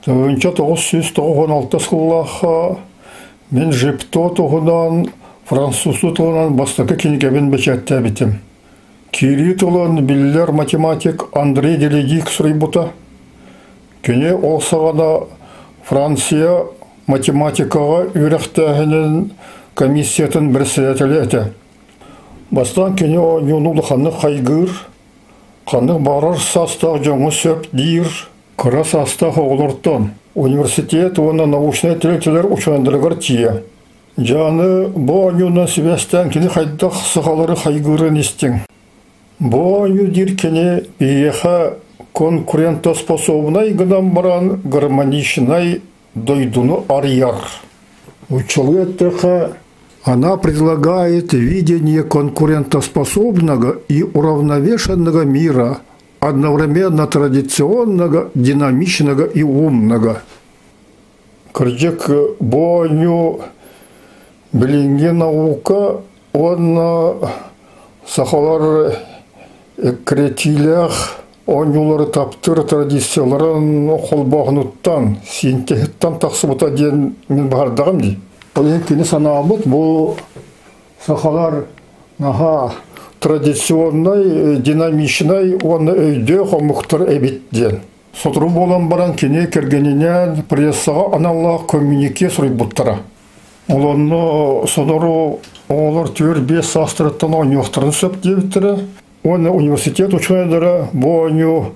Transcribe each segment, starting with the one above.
1996 сыллаахха мин Жипто туһунан французтуу тылынан бастакы кинигэбин бэчээттээбитим. Киирии тылын биллэр математик Андрей Деледик суруйбута. Кини ол саҕана Франция математикаҕа үөрэхтээһинин комиссиятын председателэ этэ. Бастаан кини оонньууну улаханнык хайгыыр, ханнык баҕарар саастаах дьоҥҥо сөп диир, кыра саастаах оҕолортон университет уонна научнай тэрилтэлэр учуонайдарыгар тиийэ. Дьааны бу оонньуунан сибээстээн кини хайдах сахалары хайгыырын истиҥ. Бу оонньуу диир кини биһиэхэ конкурентоспособнай гынан баран гармоничнай дойдуну арыйар. Учуолу эттэххэ, она предлагает видение конкурентоспособного и уравновешенного мира, одновременно традиционного, динамичного и умного. Кырдьык, бу оонньуу билиҥҥи наука уонна сахалар креативлээх оонньуулары таптыыр традицияларын холбооһунуттан, синтеһиттэн тахсыбыта диэн мин баҕардаҕым дии. Ол иһин кини санаабыт бу сахалар наһаа традиционнай, динамичнай уонна өйдөөх омуктар эбит диэн. Сотору буолан баран кини кэргэнинээн прессаҕа аналлаах коммюнике суруйбуттара. Ол онно сотору оҕолор 4-5 саастарыттан оонньуохтарын сөп диэбиттэрэ. Уонна университет учуонайдара бу оонньуу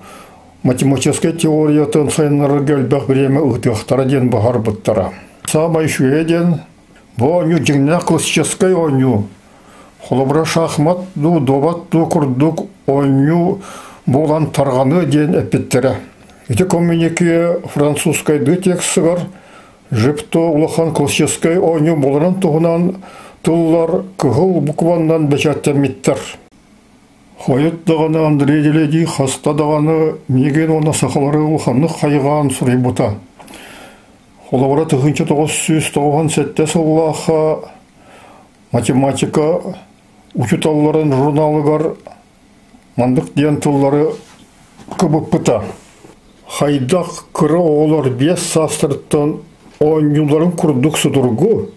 математическай теориятын сайыннарарга элбэх бириэмэ ыытыахтара диэн баһарбыттара. Саамай үчүгэйэ диэн бу оонньуу дьиҥнээх классическай оонньуу. Холобура шахмат дуу, дуобат дуу курдук оонньуу буолан тарҕаныа диэн эппиттэрэ. Ити коммюнике французскайдыы текстыгар Жипто улахан классическай оонньуу буоларын туһунан тыллар кыһыл букваннан бэчээттэммиттэр. Хойут даҕаны Андрей Деледий хаста даҕаны миигин уонна сахалары улаханнык хайҕаан суруйбута. Холобура 1997 сыллаахха математика учууталларын журналыгар маннык диэн тыллары кыбыппыта. Хайдах кыра оҕолор 5 саастарыттан оонньууларын курдук судургу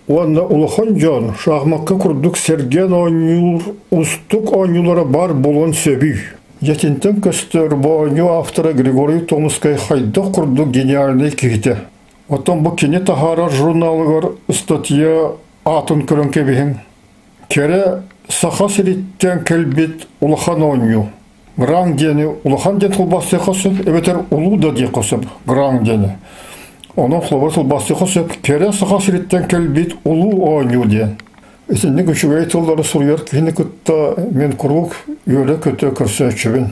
уонна улахан дьон шахмакка курдук сэргээн оонньуур устук оонньуулара баар буолуон сөбүй. Дьэтинтэн көстөр бу оонньуу автора Григорий Томскай хайдах курдук гениальнай киһитэ. Оттон бу кини таһаарар журналыгар ыстатыйа аатын көрөн кэбиһиҥ. Кэрэ Саха сириттэн кэлбит улахан оонньуу. Граҥ диэни улахан диэн тылбаастыахха сөп эбэтэр улуу да диэххэ сөп граҥ диэни. Онон холобур тылбаастыахха сөп кэрэ Саха сириттэн кэлбит улуу оонньуу диэн. Итинник үчүгэй тыллары суруйар киһини кытта мин куруук үөрэ-көтө көрсөөччүбүн.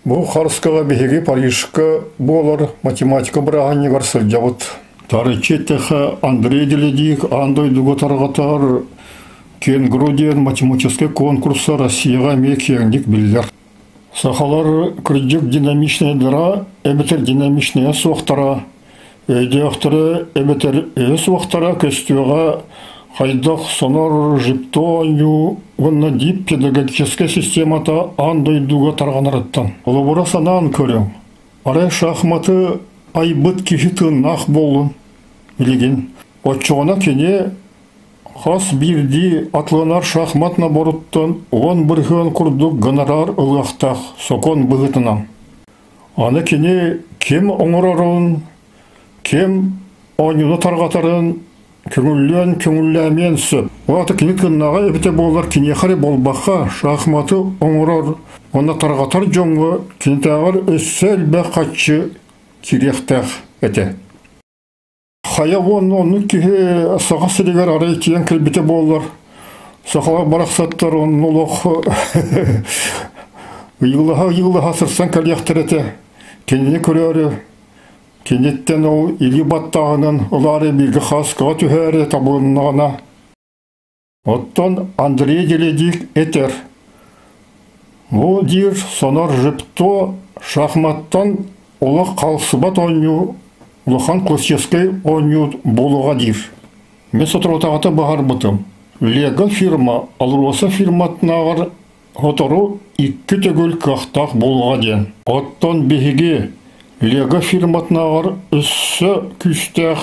Бу харыскаҕа биһиги Парижка буолар математика бырааһынньыгар сылдьабыт. Тарыччы эттэххэ, Андрей Деледик аан дойдуга тарҕатар Кенгуру диэн математическай конкурса Россияҕа эмиэ киэҥник биллэр. Сахалар кырдьык динамичнайдара эбэтэр динамичнайа суохтара, өйдөөхтөрө эбэтэр өйө суохтара көстүөҕэ хайдах сонор жиптоонньуу уонна дип педагогическай системата аан дойдуга тарҕанарыттан. Холобура санаан көрүҥ. Арай шахматы айбыт киһи тыыннаах буоллун билигин. Оччоҕуна кини хас биирдии атланар шахмат наборуттан 10% курдук гонорар ылыахтаах сокуон быһыытынан. Аны кини ким оҥорорун, ким оонньууну тарҕатарын көҥүллүөн көҥүллээмиэн сөп. Ол аата кини кыннаҕа эбитэ буоллар киниэхэ эрэ буолбакка шахматы оҥорор уонна тарҕатар дьоҥҥо кинитээҕэр өссө элбэх харчы киириэхтээх этэ. Хайа уонна оннук киһи Саха сиригэр арай тиийэн кэлбитэ буоллар, сахалар барахсаттар онно олох ыйыллаһа-ыйыллаһа сырсан кэлиэхтэрэ этэ. Кинини көрөөрү, киниттэн ол илии баттааһынын ылаары бииргэ хааскаҕа түһээри табылыннаҕына, Оттон Андрей Деледик этэр: «Бу диир сонор Жипто шахматтан олох халсыбат оонньуу, улахан классическай оонньуу буолуоҕа диир. Мин соторутааҕыта баҕарбытым, Лего фирма АЛРОСА фирматынааҕар сотору 2 төгүл кыахтаах буолуоҕа диэн. Оттон биһиги Лего фирматынааҕар өссө күүстээх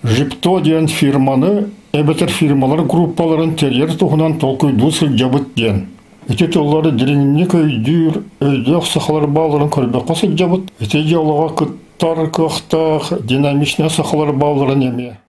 Жипто диэн фирманы эбэтэр фирмалар группаларын тэрийэр туһунан толкуйдуу сылдьабыт диэн. Ити тыллары дириҥник өйдүүр, өйдөөх сахалар баалларын көрбөккө сылдьабыт. Ити дьыалаҕа кыттар кыахтаах динамичнай сахалар баалларын эмиэ.